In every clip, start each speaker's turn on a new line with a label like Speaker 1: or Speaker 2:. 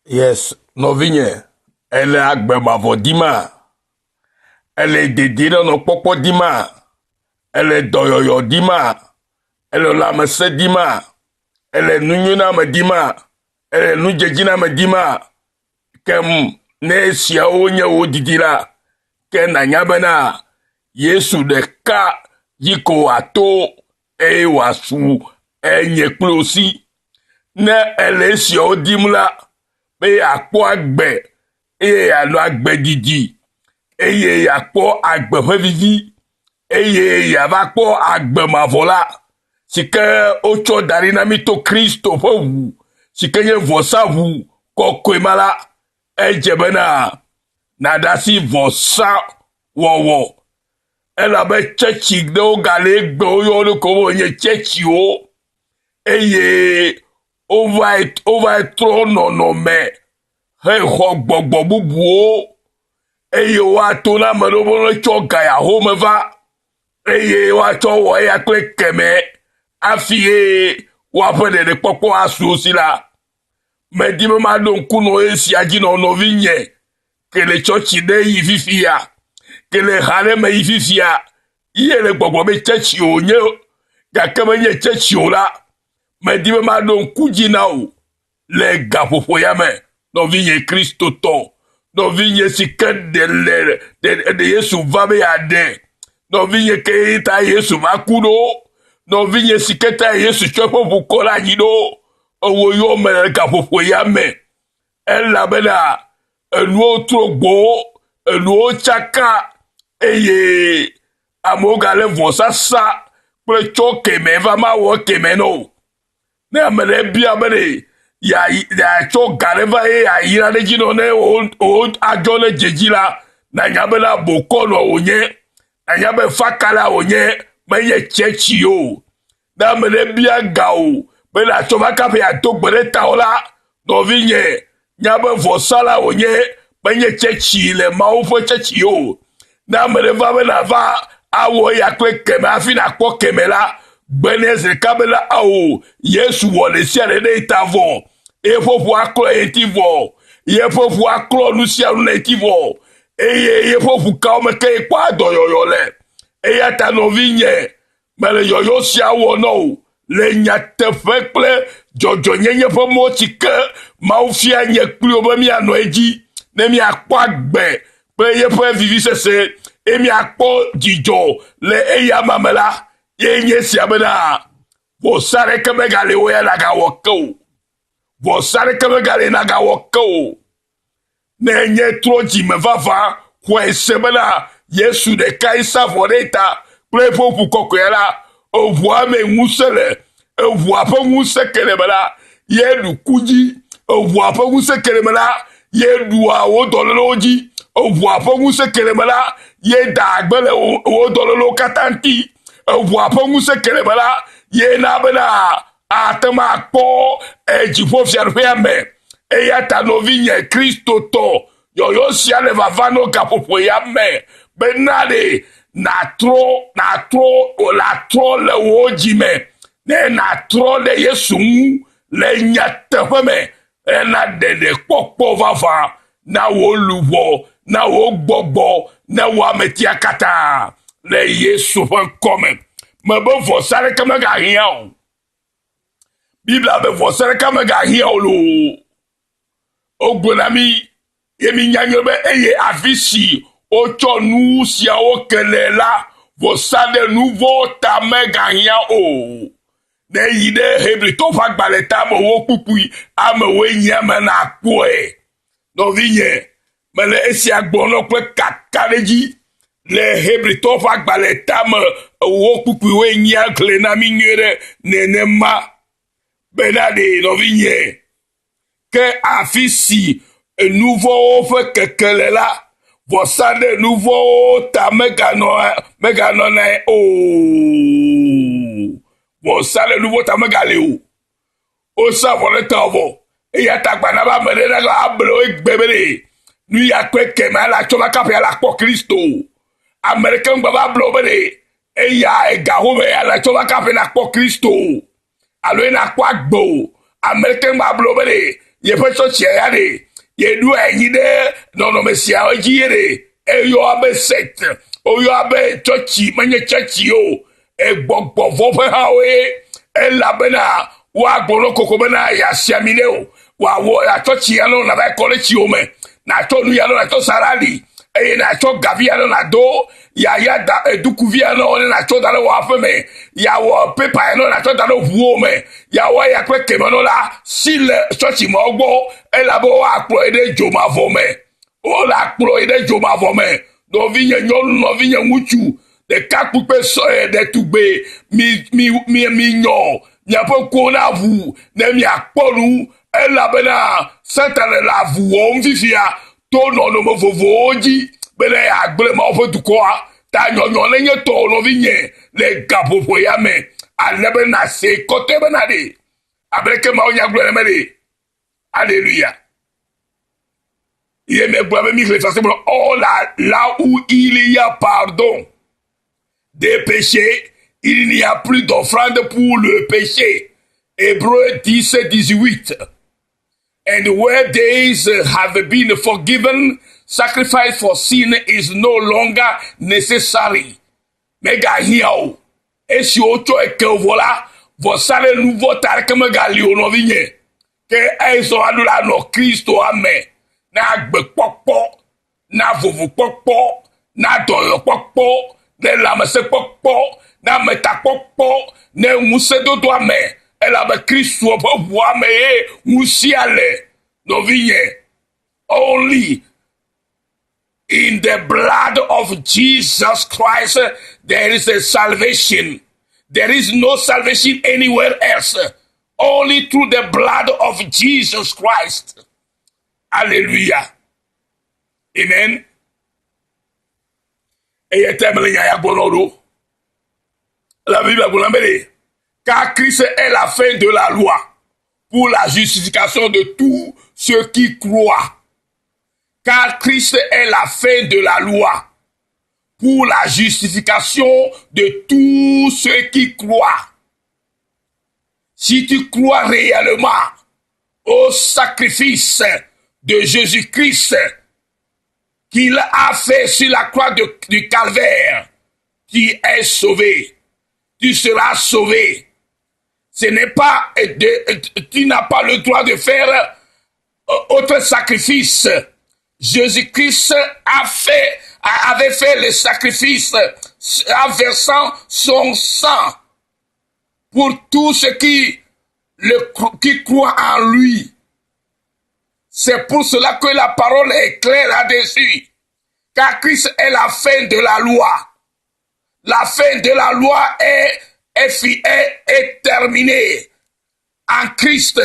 Speaker 1: Yes, nɔvinye, èle agbe mavɔ dima? Èle dedienɔnɔ kpɔkpɔ dima? Èle dɔyɔyɔ dima? Èle lãmesẽ dima? Èle nunyoname dima? Èle nudzedziname dima? Ke ne esiawo nye wò didi la, ke nànya bena Yesu ɖeka dzi ko wòato eye wòasu enye kple wò si. Ne èle esiawo dim la, be yeakpɔ agbe eye yeanɔ agbe didi eye yeakpɔ agbe ƒe vivi eye yeava kpɔ agbe mavɔ la, si ke wotsɔ da ɖi na mí to Kristo ƒe ʋu si ke nye vɔsaʋu kɔkɔe ma la, edze bena nàɖe asi vɔsa wɔwɔ elabe tsɛtsi ɖewo gale egbe woyɔ wo ɖokuiwo be wonye tsɛtsiwo eye wovae wovae trɔ nɔnɔme hexɔ gbɔgbɔ bubuwo eye woato na ame ɖewo be wotsɔ ga yi ahome va eye woatsɔ wɔ eya kple kemɛ hafi ye woaƒe ɖeɖekpɔkpɔ asu wo si la, medi be maɖo ŋku nɔ esia dzi nɔ nɔvinye ke le tsɔtsi ɖe yi fifia, ke le ha ɖe me yi fifia, ye le gbɔgblɔ be tsɛtsi wònye gake menye tsɛtsi o la, medi be maɖo ŋku dzi na wò le gaƒoƒo ya me, nɔvinye Kristotɔ, nɔvinye si ke ɖe le ɖe Yesu va be yeaɖe, nɔvinye ke ta Yesu va ku ɖo, nɔvinye si ke ta Yesu tsɔ eƒe ʋu kɔ ɖe anyi ɖo, ewò yɔ me le gaƒoƒo ya me. Elabena enuwo trɔ gbo, enuwo tsaka eye amewo gale vɔsasa kple tsɔ kemɛ va mawɔ kemɛ na o. Ne ame ɖe bia be ɖe yeatsɔ ga ɖe va ye yeayra ɖe edzi nɔ ne wò adzɔ ne dze dzi la, nanya bena bokɔnɔ wònye, nanya be fakala wònye, menye tsɛtsi o. Ne ame ɖe bia ga wò be nàtsɔ va kaƒe yeado gbe ɖe tawò la, nɔvinye, nya be vɔsala wònye, menye tsɛtsi le Mawu ƒe tsɛtsi o. Ne ame ɖe va be nàva awɔ eya kple kemɛ hafi nàkpɔ kemɛ la, gbe nɛ zi ɖeka bena ao, Yesu wɔ ɖe sia ɖe ɖe ye ta vɔ. Eƒe ʋu aklɔ ye ŋuti vɔ. Yeƒe ʋu aklɔ nu sia nu le ŋuti vɔ. Eye yeƒe ʋukawo me ke yekpɔa dɔyɔyɔ le. Eya ta nɔvinye, Mele yɔyɔ sia wɔ na wò le nyateƒe kple dzɔdzɔenyenye ƒe mɔ si ke Mawu fia nye kpli wò be míanɔ edzi ne míakpɔ agbe kple yeƒe vivisese eye míakpɔ dzidzɔ le eyama me la, ye nye esia bena vɔsa aɖeke megali wò ya nàgawɔ ke o. Vɔsa aɖeke megali nàgawɔ ke o. Ne enye trɔ dzime vavã, xɔe se bena Yesu ɖekae sa vɔ ɖe ta kple eƒe ʋu kɔkɔea la, eʋua me ŋusẽ le. Eʋua ƒe ŋusẽ ke le me la, ye ɖu ku dzi. Eʋua ƒe ŋusẽ ke le me la, ye ɖua wò dɔlélewo dzi. Eʋua ƒe ŋusẽ ke le me la, ye da agbe le wò dɔlélewo katã ŋuti. Eʋua ƒe ŋusẽ ke le me la, ye na bena ate ŋu akpɔ dziƒofiaɖuƒea me. Eya ta nɔvinye Kristotɔ, yɔyɔ sia le vava nɔ gaƒoƒo ya me bena ɖe nàtrɔ, nàtrɔ, nàtrɔ le wò dzi me, ne nàtrɔ ɖe Yesu ŋu le nyateƒe me hena ɖeɖekpɔkpɔ vavã na wò luʋɔ, na wò gbɔgbɔ, na wò ametia katã le Yesu ƒe ŋkɔ me. Mebe vɔsa aɖeke megahiã o. Biblia be vɔsa ɖeka megahiã o loo. Wogblɔ na mí ye mínya nyuie be eye afi si wotsɔ nu siawo ke le la, vɔsa ɖe nu vɔ̃ ta megahiã o. Ne yi ɖe Hebritɔwo ƒe agbalẽ ta amewo kpukpui amewoe nyi ame nakpɔe. Nɔvinye, mele esia gblɔm na wò kple kakaɖedzi le Hebritɔwo ƒe agbalẽ tame ewo kpukpuiwoe nyia xlẽ na mí nyuie ɖe nenema bena ɖe nɔvinye ke afi si nuvɔ̃wo ƒe keke le la, vɔsa ɖe nuvɔ̃wo ta meganɔ meganɔnae o. Vɔsa ɖe nuvɔ̃ ta megali o. Wosa vɔ ɖe ta vɔ. Eya ta gbana be ame ɖe nagba able wo egbe be ɖe nu ya kpe keme ala tsɔ va kaƒe ala kpɔ Kristo. Ame ɖeke ŋgba va able wo be ɖe eya ega home ala tsɔ va kaƒe na kpɔ Kristo alo ena kpɔ agbe o. Ame ɖeke ŋgba able wo be ɖe Yeƒe tsɔtsia ya ɖe, yeɖo anyi ɖe nɔnɔme siawo dzi ye ɖe. Eyɔa be sect, woyɔa be tsɔtsi, menye tsɔtsi o. Egbɔgbɔ vɔ̃ ƒe hawoe elabena woagblɔ na koko bena yeasi ami ɖe o. Wòawɔ yeatsɔ tsi ya nɔ nàva kɔ ɖe tsiwo me. Nàtsɔ nu ya nɔ nàtsɔ sa ɖe ali eye nàtsɔ gavi ya nɔ nàdo yaya da edukuvi ya nɔ ne nàtsɔ da ɖe wò aƒe me. Yeawɔ pepa ya nɔ nàtsɔ da ɖe ʋuwo me. Yeawɔ eya kple keme nɔ la si le tsɔtsi mawo gbɔ elabe woakplɔe ɖe dzomavɔ me. Wole akplɔe ɖe dzomavɔ me. Nɔvinye nyɔnu, nɔvinye ŋutsu, ɖekakpui kple sɔhɛ ɖetugbe, mi mi mi minyɔ miaƒe ŋkuwo na ʋu ne miakpɔ nu elabena Satana le avu wɔm fifia to nɔnɔme vovovowo dzi bene yeagblẽ Mawu ƒe dukɔa. Ta nyɔnyɔ nenye tɔwò nɔvinye le gaƒoƒo ya me ale be nàsee kɔtɔe bena ɖe abe leke Mawu nya gblɔe ene ɖe. Alléluia. Ye megblɔ be mi xlẽ fiase gblɔ, oh là, là où il y a pardon des péchés, il n'y a plus d'offrande pour le péché. Hébreu 10, 18. And where days have been forgiven, sacrifice for sin is no longer necessary. Megahiã o. Esi wotsɔe ke vɔ la, vɔsa ɖe nu vɔ̃ ta aɖeke megali o, nɔvinye. Ke ezɔ aɖo la nɔ Kristoa me na agbekpɔkpɔ, na vovokpɔkpɔ, na dɔyɔkpɔkpɔ, ne lãmesẽkpɔkpɔ, na ametakpɔkpɔ, ne ŋusẽdodo ame, elabe Kristoa ƒe ʋua me ye ŋusẽa le, nɔvinye. Only in the blood of Jesus Christ there is a salvation. There is no salvation anywhere else. Only through the blood of Jesus Christ. Hallelujah. Amen. Eye te mele nya ya gblɔ ɖo. La Bible gblɔ be ɖe, car Christ est la fin de la loi pour la justification de tous ceux qui croient. Car Christ est la fin de la loi pour la justification de tous ceux qui croient. Si tu crois réellement au sacrifice de Jésus-Christ qu'il a fait sur la croix de, du calvaire, tu es sauvé. Tu seras sauvé. Ce n'est pas de, tu n'as pas le droit de faire autre sacrifice. Jésus-Christ a fait, avait fait le sacrifice en versant son sang pour tous ceux qui, le, qui croient en lui. C'est pour cela que la parole est claire là-dessus. Car Christ est la fin de la loi. La fin de la loi est, est, est, est terminée en Christ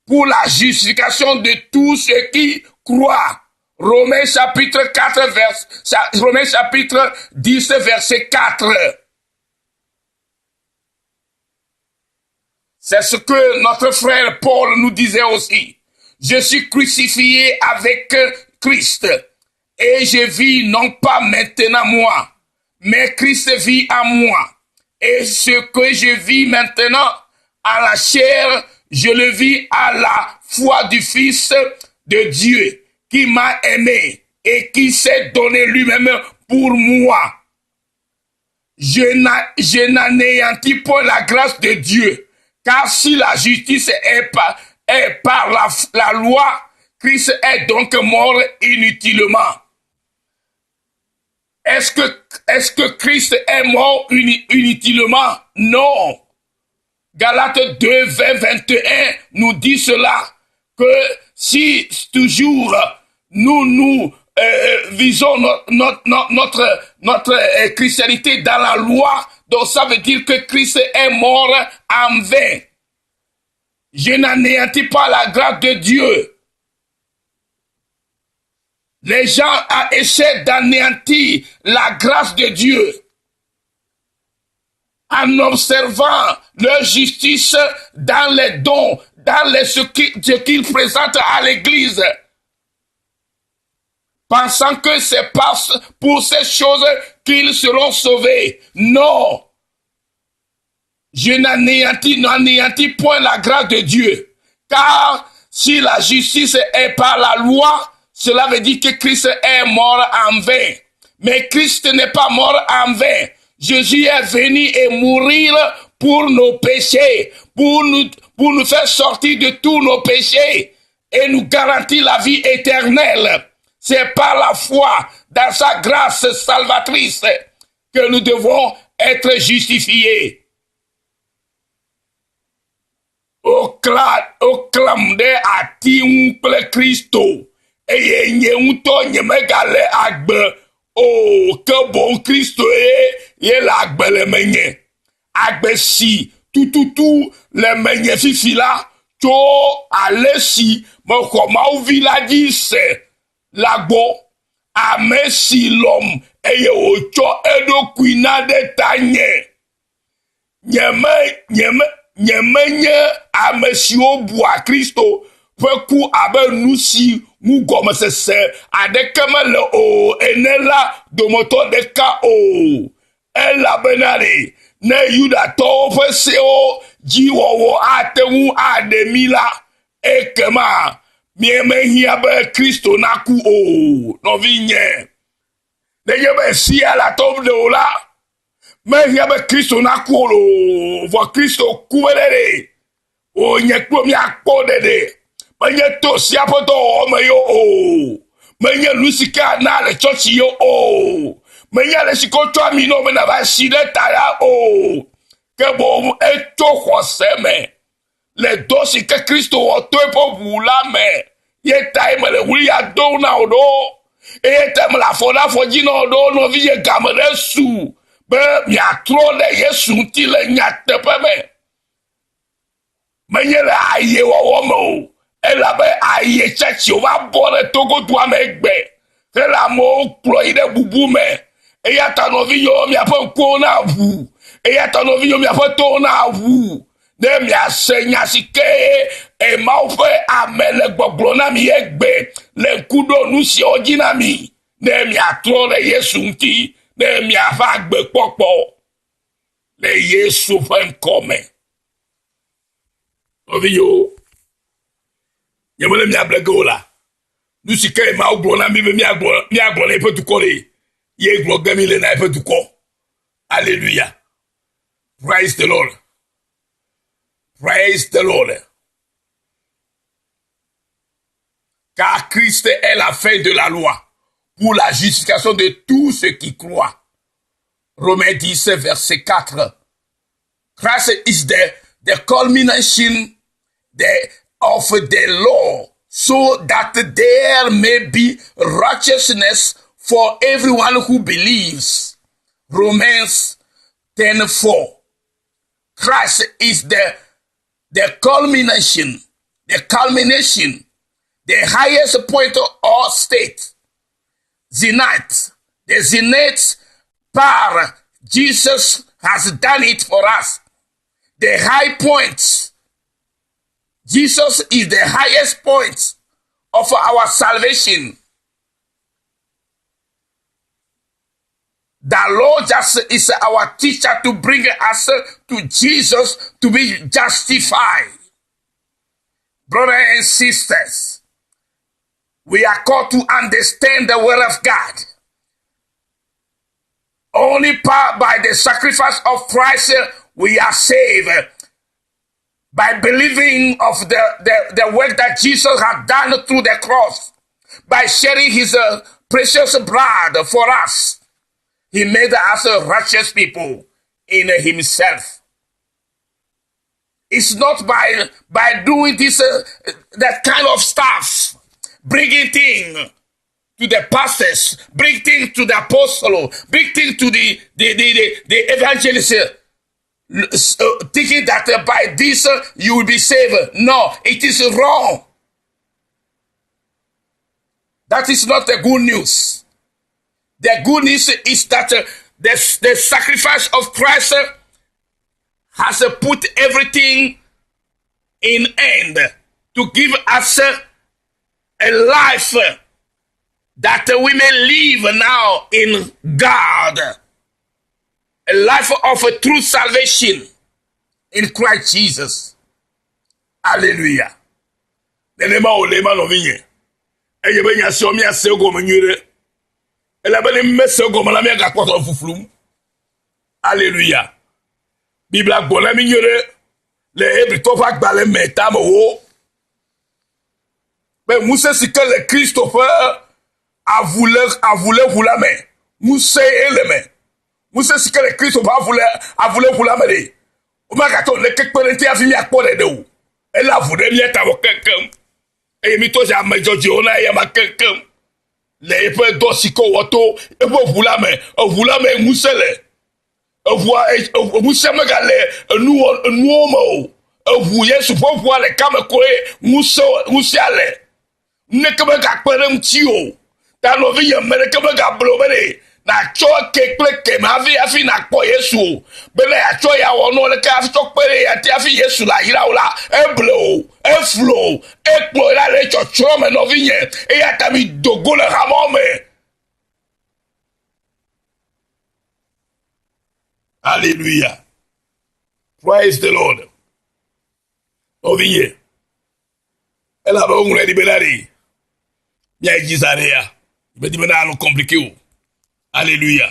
Speaker 1: pour la justification de tous ceux qui croient. Romains chapitre 4, vers, Romains chapitre 10, verset 4. C'est ce que notre frère Paul nous disait aussi. Je suis crucifié avec Christ et je vis non pas maintenant moi, mais Christ vit en moi. Et ce que je vis maintenant à la chair, je le vis à la foi du Fils de Dieu qui m'a aimé et qui s'est donné lui-même pour moi. Je n'anéantis point la grâce de Dieu, car si la justice est par, est par la, la loi, Christ est donc mort inutilement. Est-ce que, est-ce que Christ est mort inutilement? Non. Galates 2, 20, 21 nous dit cela, que si toujours nous nous euh, visons notre, notre, notre, notre euh, christianité dans la loi, donc ça veut dire que Christ est mort en vain. Je n'anéantis pas la grâce de Dieu. Les gens essaient d'anéantir la grâce de Dieu en observant leur justice dans les dons, dans les, ce qu'ils présentent à l'église, pensant que c'est pas pour ces choses qu'ils seront sauvés. Non. Je n'anéantis, n'anéantis point la grâce de Dieu. Car Si la justice est par la loi, cela veut dire que Christ est mort en vain. Mais Christ n'est pas mort en vain. Jésus est venu et mourir pour nos péchés, pour nous, pour nous faire sortir de tous nos péchés et nous garantir la vie éternelle. C'est par la foi dans sa grâce salvatrice que nous devons être justifiés. Wokla, woklam ɖe ati ŋu kple Kristo, eye nye ŋutɔ nyemegale agbe o, ke boŋ Kristoe ye le agbe le menye. Agbe si tututu le menye fifi la tso ale si mexɔ Mawu Vi la dzi se la gbɔ, ame si lɔ̃m eye wòtsɔ eɖokui na ɖe tanye. Nyeme, nyeme, nyemenye ame siwo bua Kristo ƒe ku abe nu si ŋu gɔmesese aɖeke mele o ene la dometɔ ɖeka o. Elabena ɖe ne Yudatɔwo ƒe sewo dzi wɔwɔ ate ŋu aɖe mí la, ekema míemehiã be Kristo naku o. Nɔvinye, nenye be sia le atɔm ɖe o la, Mehiã be Kristo naku o loo, vɔ Kristo ku be ɖeɖe. Wònye kple míakpɔ ɖeɖe. Menye to sia ƒe dɔwɔwɔ me yo o. Menye nu si ke ana le tsɔtsi yo o. Menye ale si ke wotsɔ ami nɔ be nàva si ɖe ta ya o. Ke boŋ etso xɔse me le dɔ si ke Kristo wɔ to eƒe ʋu la me. Ye tae mele ɣli ya dom na wò ɖo. Eye ta mele afɔ ɖe afɔ dzi na wò ɖo, nɔvinye game ɖe su be miatrɔ ɖe Yesu ŋuti le nyateƒe me. Menye le ayewɔwɔ me o, elabe aye tsɛtsiwo va bɔ ɖe Togo dua me egbe hele amewo kplɔ yi ɖe bubu me. Eya ta nɔvinyewo miaƒe ŋkuwo naʋu. Eya ta nɔvinyewo miaƒe towo naʋu. Ne miase nya si ke Mawu ƒe ame le gbɔgblɔ na mi egbe le ŋku ɖo nu siawo dzi na mi, ne miatrɔ ɖe Yesu ŋuti, ne miaƒe agbe kpɔkpɔ le Yesu ƒe ŋkɔ me. Nɔvinyewo, nyemele mia ble ge o la, nu si ke Mawu gblɔ na mi be miagblɔ miagblɔ na eƒe dukɔ ɖe, ye gblɔ ge mi le na eƒe dukɔ. Alléluia. Praise the Lord. Praise the Lord. Car Christ est la fin de la loi pour la justification de tous ceux qui croient. Romains 10, verset 4. Christ is the, the culmination the, of the law so that there may be righteousness for everyone who believes. Romans 10 4. Christ is the, the culmination, the culmination, the highest point or state. Zenith, the zenith power. Jesus has done it for us. The high point. Jesus is the highest point of our salvation. The Lord just is our teacher to bring us to Jesus to be justified. Brothers and sisters, we are called to understand the word of God. Only by the sacrifice of Christ we are saved. By believing of the, the, the work that Jesus had done through the cross, by shedding his uh, precious blood for us, he made us righteous people in himself. It's not by by doing this uh, that kind of stuff, bringing thing to the pastors, bring thing to the apostle, bring thing to the the the, the, the evangelist, uh, thinking that uh, by this uh, you will be saved. No, it is wrong. That is not the good news. The good news is that uh, the, the sacrifice of Christ uh, has uh, put everything in end to give us a life that we may live now in God. A life of a true salvation in Christ Jesus. Alléluia. Nenema wòle ema nɔvinye. Eye be nya siawo míase egɔme nyuie ɖe. Elabe ne mímese egɔme la, míagakpɔtɔ le fuflum. Aleluya. Biblia gblɔ na mí nyuie ɖe le Hebritɔwo ƒe agbalẽ me tame wo be ŋusẽ si ke le Kristo ƒe avule avuléʋu la me, ŋusẽ ye le me. Ŋusẽ si ke le Kristo ƒe avule avuléʋu la me ɖe, womagatsɔ ɖeke kpe ɖe eŋuti hafi míakpɔ ɖeɖe o. Ele avu ɖe mía ta vɔ keŋkeŋ eye mítɔ zi ame dzɔdzɔewo na eyama keŋkeŋ le eƒe dɔ si ke wòwɔ to eƒe ʋu la me. Eʋu la me ŋusẽ le. Eʋua ŋusẽ megale enuwɔ enuwo me o. Eʋu Yesu ƒe ʋua ɖeka me koe ŋusẽ ŋusẽa le. Neke megakpe ɖe ŋuti o. Ta nɔvinye, ame ɖeke megable wò be ɖe nàtsɔ eke kple keme hafi hafi nàkpɔ Yesu o. Bena yeatsɔ ya wɔ nua ɖeke hafi tsɔ kpe ɖe ya ŋuti hafi Yesu nayra wò la, eble wò, eflu wò, ekplɔ wò ɖa ɖe tsɔtsrɔ̃ me nɔvinye. Eya ta mido go le hameawo me. Hallelujah. Praise the Lord. Nɔvinye, elabe woŋlɔe ɖi bena ɖe míayi dzi zã ɖe ya. Medi bena anɔ compliqué o. Alléluia.